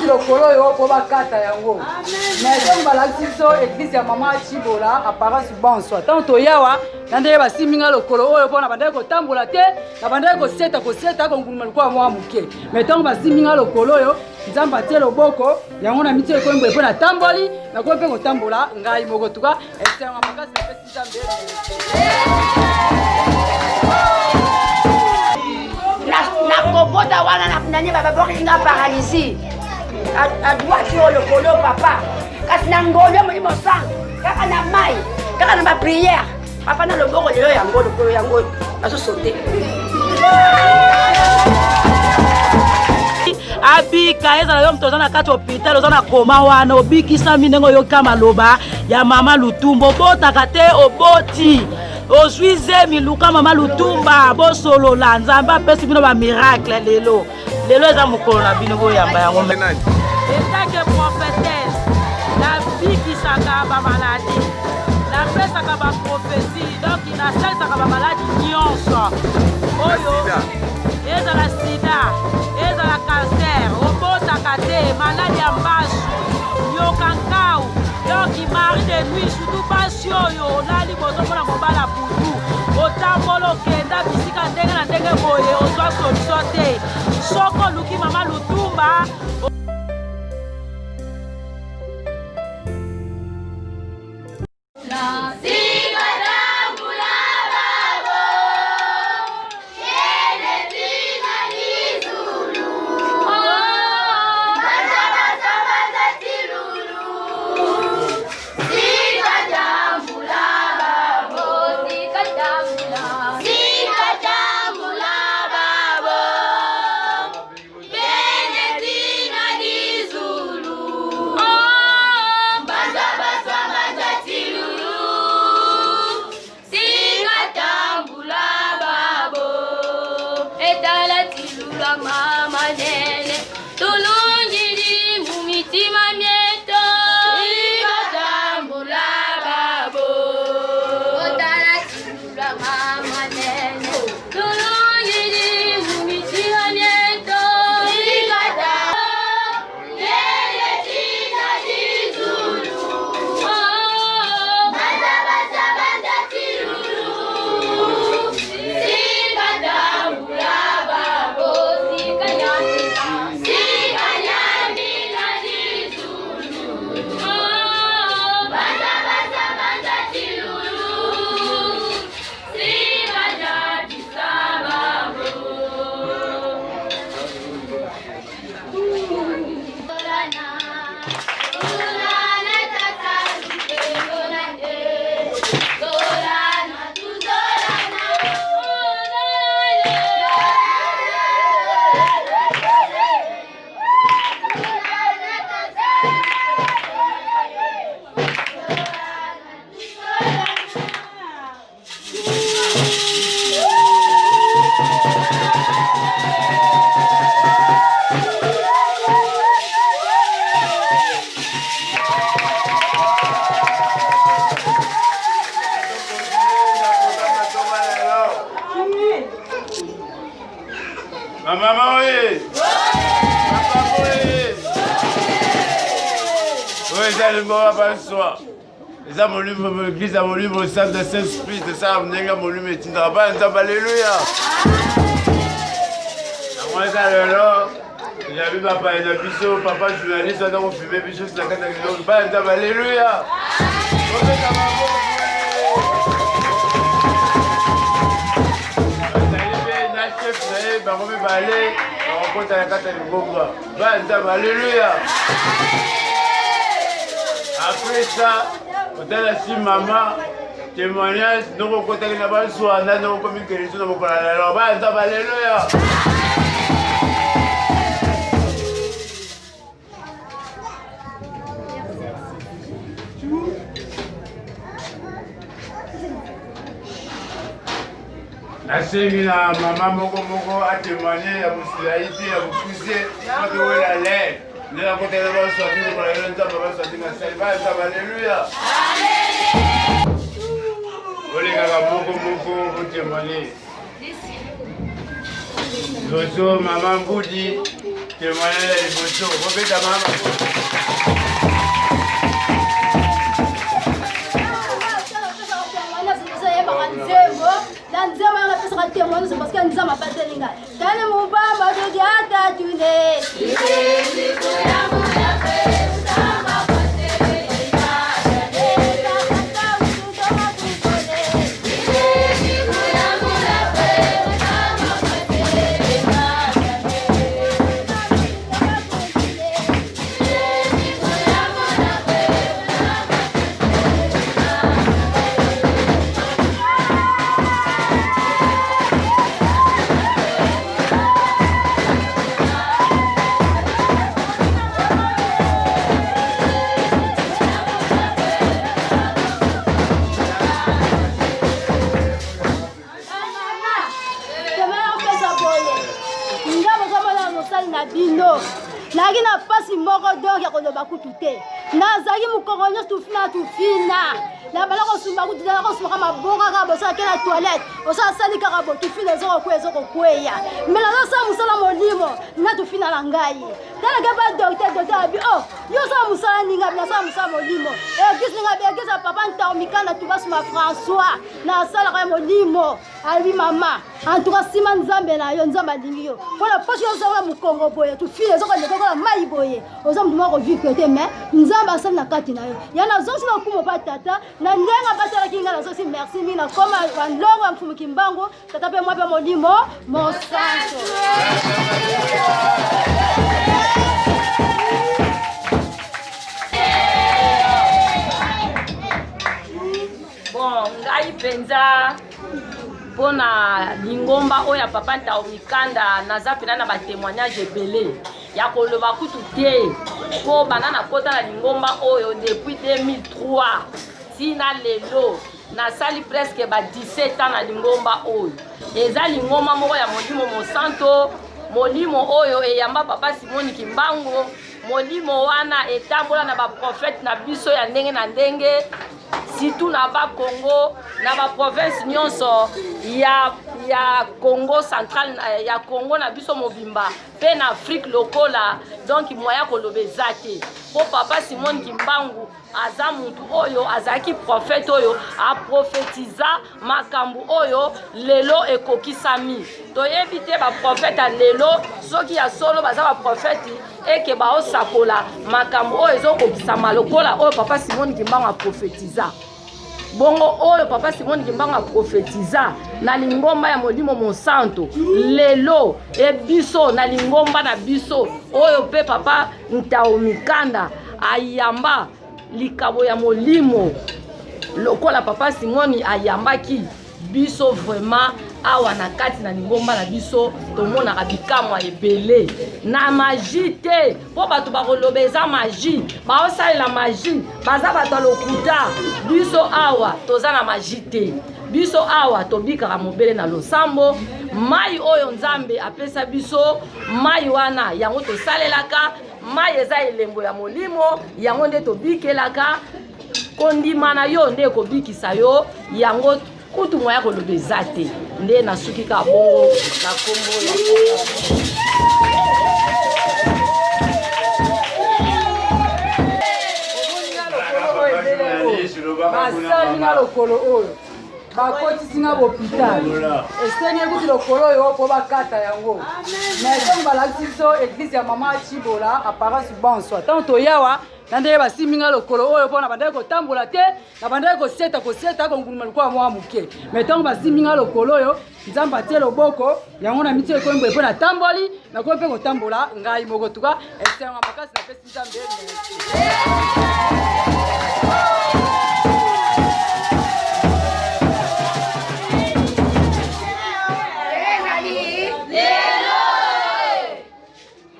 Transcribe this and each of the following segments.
Nasimbi lokolo oyo mpo bakata yango. Mais ntango balakisi biso eglise ya mama Tshibola apparence bonso. Ntango toyawa na ndenge basimbi nga lokolo oyo mpo na bandaki kotambola te, na bandaki koseta koseta konguluma lokola mwa moke. Mais ntango basimbi nga lokolo oyo Nzambe atie loboko yango na mitie ekomi boye mpo natamboli nakomi mpe kotambola ngai moko tuka esengo makasi napesi Nzambe. Nakokota wana nani bababwakaki nga paralysie a droite oyo lokolo papa, kasi na ngolu ya Molimo Santu, kaka na mai, kaka na bapriere papa, na loboko lelo yango lokolo yango azosote. Abika ezala yo moto oza na kati hôpital, oza na koma wana, obikisami ndenge oyoka maloba ya mama Lutumba. Obotaka te, oboti, ozwi zemi, luka mama Lutumba bosolola. Nzambe apesi bino bamiracle lelo. Lelo eza mokolo na bino, boyamba yango. Etake prophétesse, nabikisaka bamaladi, napesaka baprophétie, donc nasalisaka bamaladi nyonso oyo, ezala sida, ezala cancer, obotaka te, maladi ya mbasu, nyoka nkau, donc mari de nuit, surtout basi oyo olali bozomona mobala butu, otambola, okenda bisika ndenge na ndenge boye, ozwa solution te, soko oluki mama Lutumba. Mama oye! Papa oye! Oyo eza liboma baswa. Eza molimo, eglise ya molimo centre Saint Esprit, tosala ndenge molimo etindaka bana Nzambe. Aleluya! Yango eza lelo ezali bapaya na biso, papa journaliste aza kofilme biso na kati ya kiloko. Bana Nzambe, aleluya! Tobeta maboko. Bazali mpe na chef na ye, bango mibale bakokota na kati ya lingomba. Bana Nzambe, aleluya! Après ça, otala si mama témoignage ndoko okotaki na baswana, ndoko okomi keliso na mokolo ya lelo. Bana Nzambe, aleluya! Nasengi na mama moko moko atémoigne ya mosilai te, ya mokuse, matowela le nde nakotela baswati lokola lelo. Nzambe baswati nasali. Bana Nzambe, aleluya! Olekaka moko moko otémoigne. Liboso mama Mbudi. Témoignage ya liboso, bobeta mama. Nzembo na nzembo yango napesaka témoignage parce que nzambe abateli ngai tani mubamba todiata tune. Na bino nazalaki na mpasi moko donk ya koloba kutu te, nazalaki mokongo nyonso tufina tufina, nabala kosumba kutu te, nakosumbaka maboko kaka bosala ke na toilette osala sali kaka bo tufina ezokokweya ezokokweya, me nazosala mosala molimo na tufina na ngai. Talaka ba docteur, docteur abi oh yo osala mosala ninga, nasala mosala molimo eglise ninga, eglise ya papa Ntao Mikanda Tubasuma François, nasalaka ya molimo. Alobi mama, en tout cas nsima nzambe na yo, nzambe alingi yo mpona poche yo ozala mokongo boye, tufile ezokoleka lokola mai boye, oza moto moko kovivre te, mais nzambe asali na kati na yo. Ya nazongisi lokumu pa tata na ndenge abatelaki ngai, nazongisi merci mingi, nakoma balongo ya Mfumu Kimbangu tata mpe mwa mpe molimo mosantu. Bon, ngai mpenza mpo na lingomba oyo ya papa Ntao Mikanda, naza mpena na batémoignage ebele ya koloba kutu te, mpo banda nakota na lingomba oyo depuis 2003 tina lelo, nasali presque ba 17 ans na lingomba oyo. Eza lingomba moko ya molimo mosanto, molimo oyo eyamba papa Simoni Kimbangu, molimo wana etambola na baprofete na biso ya ndenge na ndenge, surtout na ba Congo, na ba province nyonso ya Congo central, ya Congo na biso mobimba pe na Afrique lokola. Donc moya koloba eza te, po papa Simon Kimbangu aza mutu oyo azalaki prophète oyo aprofetiza makambo oyo lelo ekokisami. Toyebi te ba prophète ya lelo soki ya solo baza ba prophète eke baosakola makambo oyo ezokokisama lokola oyo papa Simon Kimbangu aprofetiza. Bongo oyo papa Simon Kimbangu aprofetiza na lingomba ya molimo mosantu lelo ebiso na lingomba na biso oyo pe papa Ntao Mikanda ayamba likabo ya molimo lokola papa Simoni ayambaki biso. Vraiment awa na kati na lingomba na biso tomonaka bikamwa ebele na magie te, mpo bato bakoloba eza magie, baosalela magie, baza bato ya lokuta. Biso awa toza na magie te, biso awa tobikaka mobele na losambo. Mai oyo Nzambe apesa biso, mai wana yango tosalelaka, mai eza elembo ya molimo, yango nde tobikelaka. Kondima na yo nde ekobikisa yo, yango kutu moya koloba eza te. Nde nasuki kaka bongo na kombo ya Basali na lokolo oyo bakotisi nga bopital, esengeli kuti lokolo oyo mpo bakata yango, mais ntango balakisi biso eglise ya mama Chibola apparence bonso, ntango toyawa na ndenge basimbi nga lokolo oyo mpo na bandaki kotambola te, na bandaki koseta koseta konguluma lokola mwa moke, mais ntango basimbi nga lokolo oyo Nzambe atie loboko yango na miti ekomi boye mpo natamboli, nakomi mpe kotambola ngai moko. Tuka esengo makasi, napesi Nzambe merci.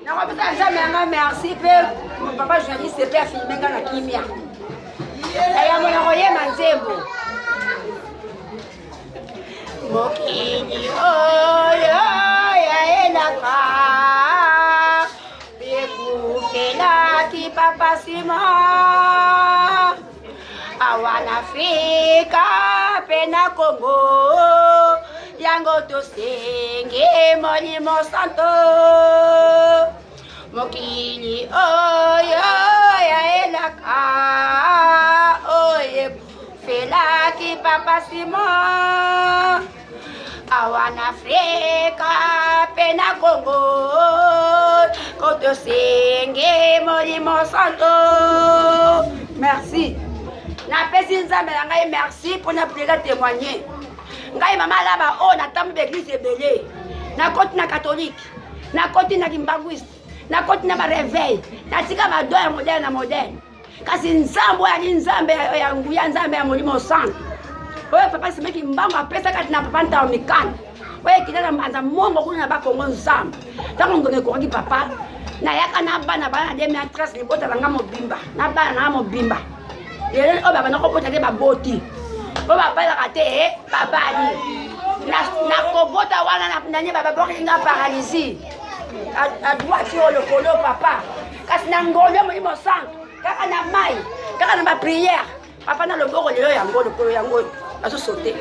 Nakopesa Nzambe yanga merci mpe papa journaliste mpe afilme nga na kimia. Eyambo na koyema nzembo mokili oyo ya elaka ekufelaki papa Simon awa na Afrika mpe na Kongo, yango tosengi Molimo Santo. Mokili oyo ya elaka oyo ekufelaki papa Simon awa na Afrika mpe na Kongo kotosenge Molimo Santo. Merci. Napesi Nzambe na ngai merci mpo na priere témoigner. Ngai mama alaba oyo natambi ba eglise ebele, nakoti na katolike, nakoti na kimbanguiste, nakoti na bareveil, natika bado ya modele na modele, kasi nzambe oyo ali nzambe ya nguya, nzambe ya molimo santu oyo papa Simon Kimbangu apesa kati na papa Ntao Mikanda oyo ekita na mbanza mongo kuna na bakongo nzambe. Ntango ngonga ekokaki papa nayaka na bana bana na 2013 libota na nga mobimba na bana na nga mobimba lelo oyo babanda kobota te baboti oyo babalaka te eh, babali nakobota wana nani bababwakaki nga paralysie a droite oyo lokolo papa kasi na ngolu ya molimo santu kaka na mai kaka na bapriere papa na loboko lelo yango lokolo yango oyo azosote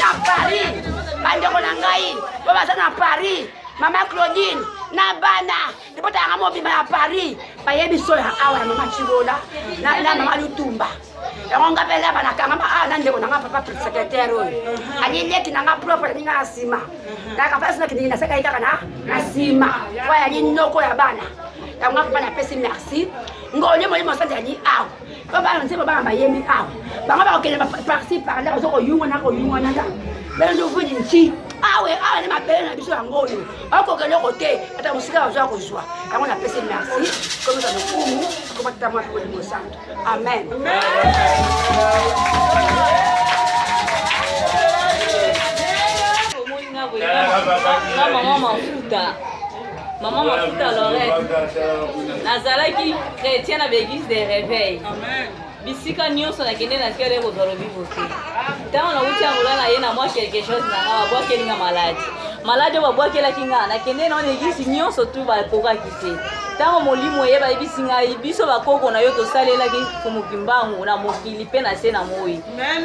na paris bandeko na ngai oyo baza na paris mama claudine na bana libota yanga mobimba ya paris bayebi so ya awa ya mama chibola na, na mama lutumba yango nga mpe laba nakangama awa na ndeko na nga papa secrétaire oyo ali leki na nga propre alinga na nsima nakapasi nakendeki nasekaki kaka na na nsima po ayali noko ya bana yango nga papa napesi merci ngoli molimo santi ali awa po bana nzembo bana bayembi awa bango bakokende parci parla bazo koyungwana koyungwana ta benzovudi nti awe awa nde mabele na biso yango oyo bakoka eloko te ata mosika bazwa kozwa yango napesi merci komisa lokumu komatata mwa molimo santo amen mama mafuta mama mafuta lorette nazalaki chrétien na baeglise de réveil bisika nyonso nakende na tikali kozwa lobiko te ntango nauti angola na ye na mwa quelque chose na nga babwakeli nga maladi maladi oyo babwakelaki nga nakende na wana eglise nyonso tu bakokaki te ntango molimo eye bayebisi ngai biso bakoko na yo tosalelaki mfumu kimbangu na mokili mpe na se na moi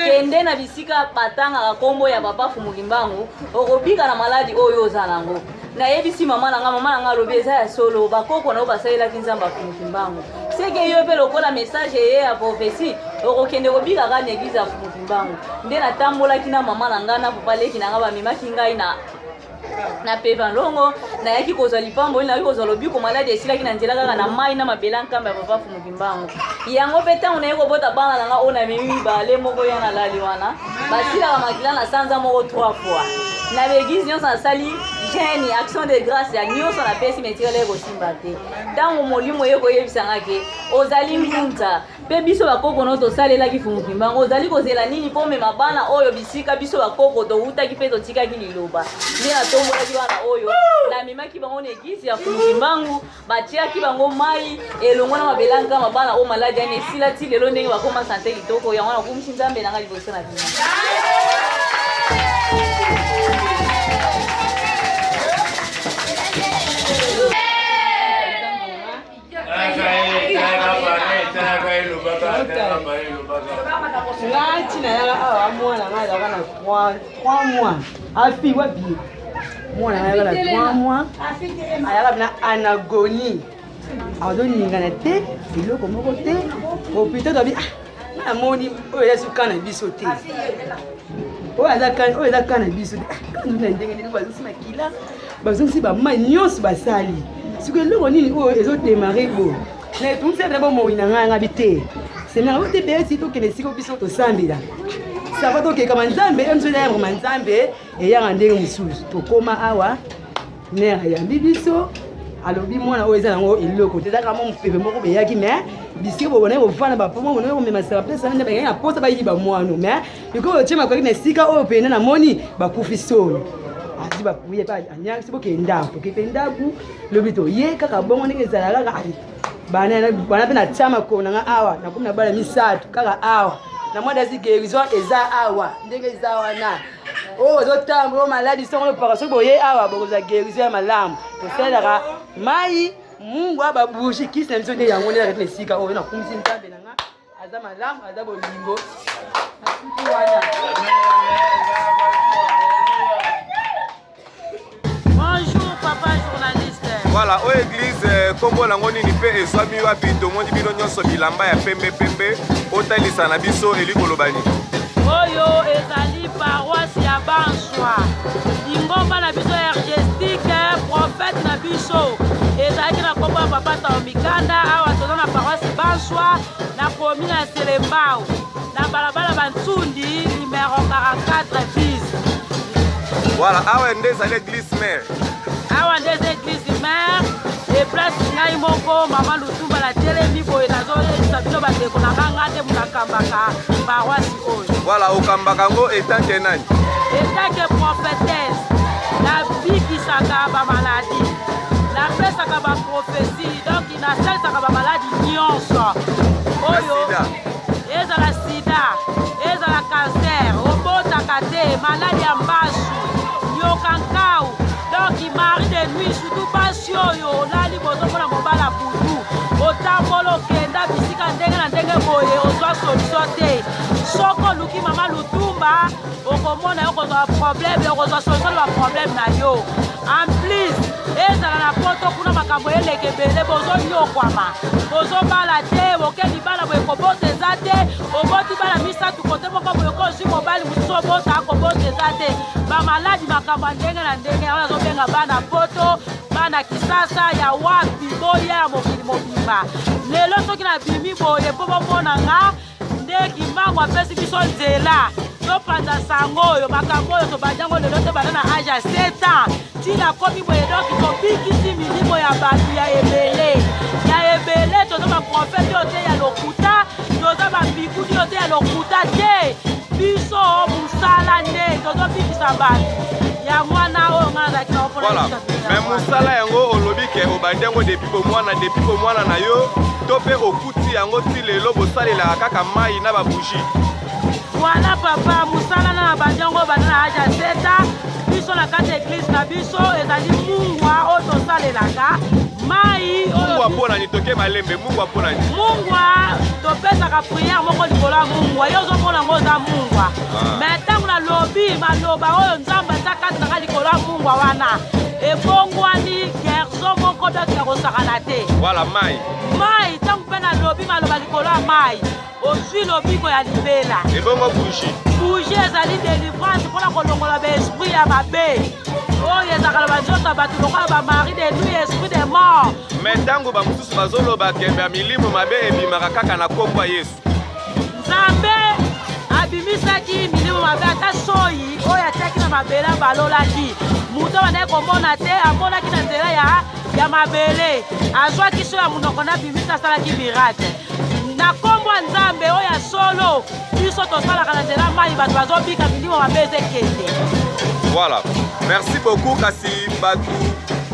kende na bisika batangaka nkombo ya papa mfumu kimbangu okobika na maladi oyo oza nango nayebisi mama na nga mama na nga alobi eza ya solo bakoko na yo basalelaki nzambe afumu kimbangu seke yo mpe lokola message eye ya prophetie okokende kobika kaka na eglise ya fumu kimbangu nde natambolaki na mama na nga na papa leki na nga bamemaki ngai na na peva longo nayaki kozwa lipamboli nayaki kozwa lobiko maladi esilaki na nzela kaka na mai na mabela nkamba ya papa fumu kimbangu yango mpe ntango naye kobota bana na nga oyo namemi mibale moko ya nalali wana basilaka makila na sanza moko trois fois na baeglise nyonso nasali gene action de grâce ya nyonso napesi metikala ekosimba te ntango molimo ye koyebisa nga ke ozali ngunza mpe biso bakoko no tosalelaki fumu kimbangu ozali kozela nini mpo omema bana oyo bisika biso bakoko towutaki mpe totikaki liloba nde natombolaki bana oyo namemaki bango na eglise ya fumu kimbangu batiaki bango mai elongo na mabele ya nkama bana oyo maladi yani esila ti lelo ndenge bakoma sante kitoko yango nakumisi nzambe na ngai liboso na bino Nga ntina yaka awa mwana nga azalaka na 3 mois afi wapi mwana nga ayaka na 3 mois ayaka na anagonie azoningana te eloko moko te hôpital tobi ah namoni oyo eza suka na biso te oyo eza ka na biso te ah, na ndenge nini bazongisi makila bazongisi bamai nyonso basali siko eloko nini oyo ezodemare boye na etungisi ata bomoi na ngai ngabi te semena yango te beti tokende esika biso tosambela sava tokekama nzambe ye mosusu eyambama nzambe eyanga ndenge mosusu tokóma awa nere ayambi biso alobi mwana oyo eza nango eloko te ezalaka mwa mopepe moko beyaki mais bisika bobonaki kovanda bapomo bonaki komema sala place wana nde bakaki na posa bayiba mwana mais likoyo otie makoki na esika oyo pena namoni bakufi solo azwi bapuye mpe anyangisi bokende ndako toke mpe ndako lobi toye kaka bongo ndenge ezala kaka bana mpe natia makolo na nga awa nakomi na bana misato kaka awa na mwa dasi guérison eza awa ndenge eza wana oyo ozotambola oyo maladi songo lopaka soki boye awa bokozwa guérison ya malamu tosalelaka mai mungu ababushi kisi na biso nde yango nde na esika oyo nakumisi nzambe na nga aza malamu aza bolingo wana. Voilà, oyo église euh, kombo nango nini mpe ezwami wapi? Tomoni bino nyonso bilamba ya pembe pembe, otalisa na biso eli koloba nini? Oyo ezali paroisse ya Banswa, lingomba na biso ya Ergestique, prophète na biso ezalaki na kombo ya Papa Tao Mikanda. Awa toza na paroisse Banswa na commune ya Selembao na balabala Bantsundi numero 44 bis. Voilà, awa nde ezali église mère. Awa nde eza église mère e place ngai moko mama Lutumba natelemi boye, nazoyebisa bino bandeko na nga, nga nde nakambaka paroisse oyo. Voilà, okambaka yango etanke nani? Etanke prophétesse, nabikisaka bamaladi, napesaka baprophétie, donc nasalisaka bamaladi nyonso oyo ezala sida, ezala cancer, obotaka te, maladi ya mbasu, nyoka nkau, donc mari de nuit, surtout basi oyo olali bozomona mobala butu, otambola okenda bisika ndenge na ndenge boye, ozwa solution te. Soki oluki mama Lutumba, okomona yo kozwa problème, okozwa solution na baproblème na yo. En plus ezala na poto kuna, makambo eleka ebele, bozonyokwama, bozobala te, boke libala boye kobota eza te, oboti bana misato kote moko boye, kozwi mobali mosusu obota, akobota eza te, bamaladi, makambo ya ndenge na ndenge. Yango nazobenga bana poto, bana Kisasa, ya wapi, boya ya mokili mobimba. Lelo soki nabimi boye mpo bomona nga nde Kimbangu apesi biso nzela topanza sango oyo. Makambo oyo tobandi yango lelo te, banda na age ya 7 ans ntina komi boye, donc tobikisi milimo ya bato ya ebele, ya ebele. Toza baprofete oyo te ya lokuta, toza bapikudi oyo te ya lokuta te. Biso mosala nde tozobikisa bato, yango wana oyo ngai nazalaki na mpona. Voilà, mais mosala yango olobi ke obandi yango depuis bomwana, depuis bomwana na yo to mpe okuti yango ti lelo bosalelaka kaka mai na babougie? Voilà papa, mosala na bandi yango banda na age ya 7 ans. Biso na kati ya église na biso ezali mungwa oyo tosalelaka, mai. Mungwa mpo nani? Toke malembe, mungwa mpo nani? Mungwa topesaka prière moko likolo ya mungwa. Yo ozomona yango oza mungwa, mais ntango nalobi maloba oyo Nzambe atia kati nanga likolo ya mungwa wana, ebongwani guérison moko donc ya kosakana te. Voilà, mai? Mai, ntango mpe nalobi maloba likolo ya mai, ozwi lobiko ya libela. Ebongo bougie? Bougie ezali délivrance mpona kolongola baesprit ya mabe oyo ezalaka na banzoto ya bato, lokola bamari de nuit, esprit de mort. Mais ntango bamosusu bazoloba ke bamilimo mabe ebimaka kaka na kombo ya Yesu? Nzambe abimisaki milimo mabe, ata soyi oyo atiaki na mabele abalolaki moto abandaki komona te, amonaki na nzela ya mabele, azwaki so ya monoko na abimisi, asalaki miracle na nkombo ya Nzambe oyo ya solo. Biso tosalaka na nzela mai, bato bazobika, milimo mabe ezekende. Voilà, merci beaucoup. Kasi bato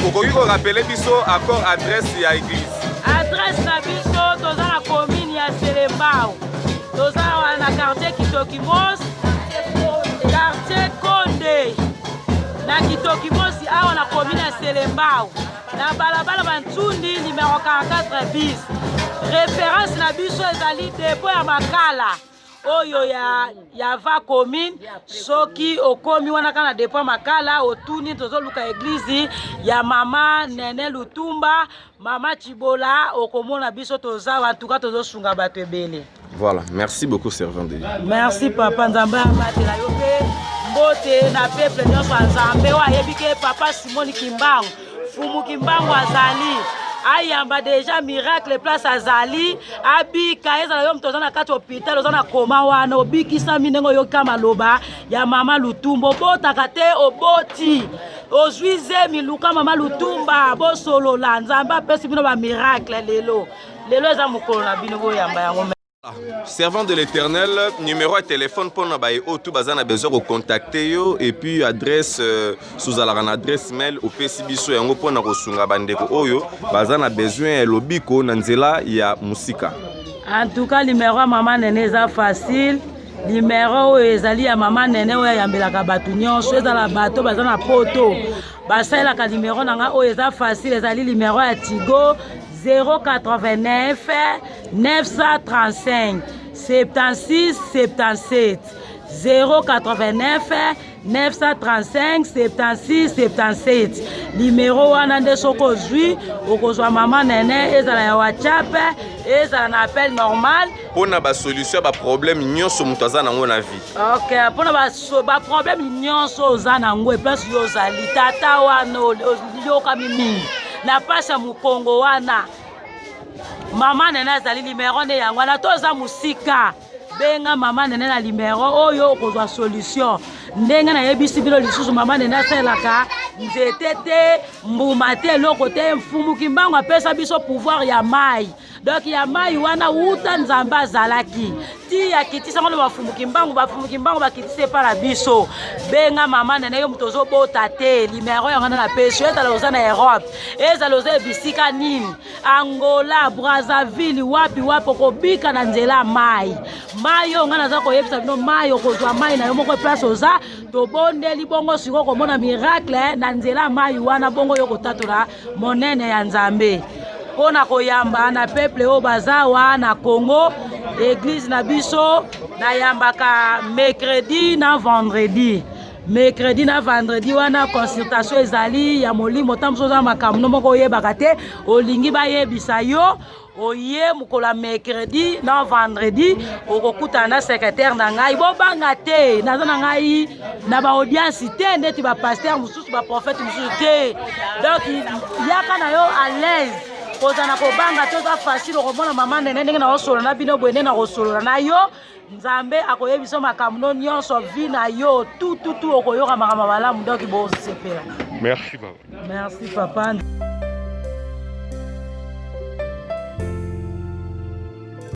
okoki korappeler biso encore adresse ya église? Adresse na biso, toza na commune ya Selembao, toza na quartier Kitokimos, quartier Konde na Kitokimosi, awa na commune ya Selembao na balabala Bantsundi numero 44 bis. Référence na biso ezali dépôt ya makala oyo ya va commune. Soki okomi wana kaka na dépôt ya makala, otuni tozoluka église ya mama Nene Lutumba, mama Chibola, okomona biso toza. Antuka tozosunga bato ebele. Voilà, merci beaucoup, servant de Dieu. Merci papa, Nzambe abatela yo mpe mbote na peuple nyonso ya Nzambe oyo ayebi ke papa Simoni Kimbangu, Fumu Kimbangu azali, ayamba déjà miracle place azali, abika. Ezala yo moto oza na kati hôpital, oza na koma wana, obikisami ndenge oyoka maloba ya mama Lutumba, obotaka te, oboti, ozwi zemi, luka mama Lutumba bosolola. Nzambe apesi bino bamiracle lelo. Lelo eza mokolo na bino, boyamba yango. Servant de l'Éternel, numéro ya téléphone mpona baye oyo tu baza na besoin kocontacter yo, et puis adresse, sozalaka na adresse mail, opesi biso yango mpona kosunga bandeko oyo baza na besoin ya lobiko na nzela ya mosika. En tout cas, numéro ya mama Nene eza facile. Numéro oyo ezali ya mama Nene oyo ayambelaka bato nyonso, ezala bato baza na poto, basalelaka numéro na nga oyo eza facile, ezali numéro ya Tigo 089 935 76 77, 089. 935 76 77 limero wana nde soki ozwi okozwa mama nene ezala ya whatsapp ezala na appel normal mpo na basolution ya baproblème nyonso moto aza nango na vie. Ok, mpo na baproblème nyonso oza nango eplace yo ozali tata wana oyokami mingi na mpasi ya mokongo wana, mama nene azali limero nde yango wana. To oza mosika, benga mama nene na limero oyo, okozwa solution. Ndenge nayebisi bino lisusu, mama nene asalelaka nzete te, mbuma te, eloko te. Mfumu Kimbangu apesa biso pouvoir ya mai. Donc ya mai wana wuta Nzambe azalaki ti akitisa ngo na bafumu Kimbangu, bafumu Kimbangu bakitisa epa na biso. Benga mama nene, yo moto ozobota te, limero yango nde napesi yo. Ezala oza na Europe, ezala oza ebisika nini, Angola, Brazzaville, wapi wapi, okobika na nzela ya mai. Mai oyo ngai naza koyebisa bino, mai okozwa mai na yo moko place oza. Tobondeli bongo, sikoyo komona miracle na nzela ya mai wana, bongo yo kotatola monene ya Nzambe. Mpo na koyamba na peuple oyo baza wa na Congo, église na biso nayambaka mercredi na vendredi. Mercredi na vendredi wana consultation ezali ya molimo. Ntango mosusu oza makambo no moko oyebaka te, olingi bayebisa yo, oye mokolo ya mercredi na vendredi, okokutana na secrétaire na ngai. Bobanga te, naza na ngai na baaudience te ndeti bapasteur mosusu, baprophète mosusu te. Donc yaka na yo à l'aise, kozala na kobanga te, oza facile. Okomona mama nene ndenge nakosolola na bino boye, nde nakosolola na yo. Nzambe akoyebisa makambo no nyonso, vie na yo tututu, okoyoka makambo malamu. Donc bosepela. Merci papa. Merci papa.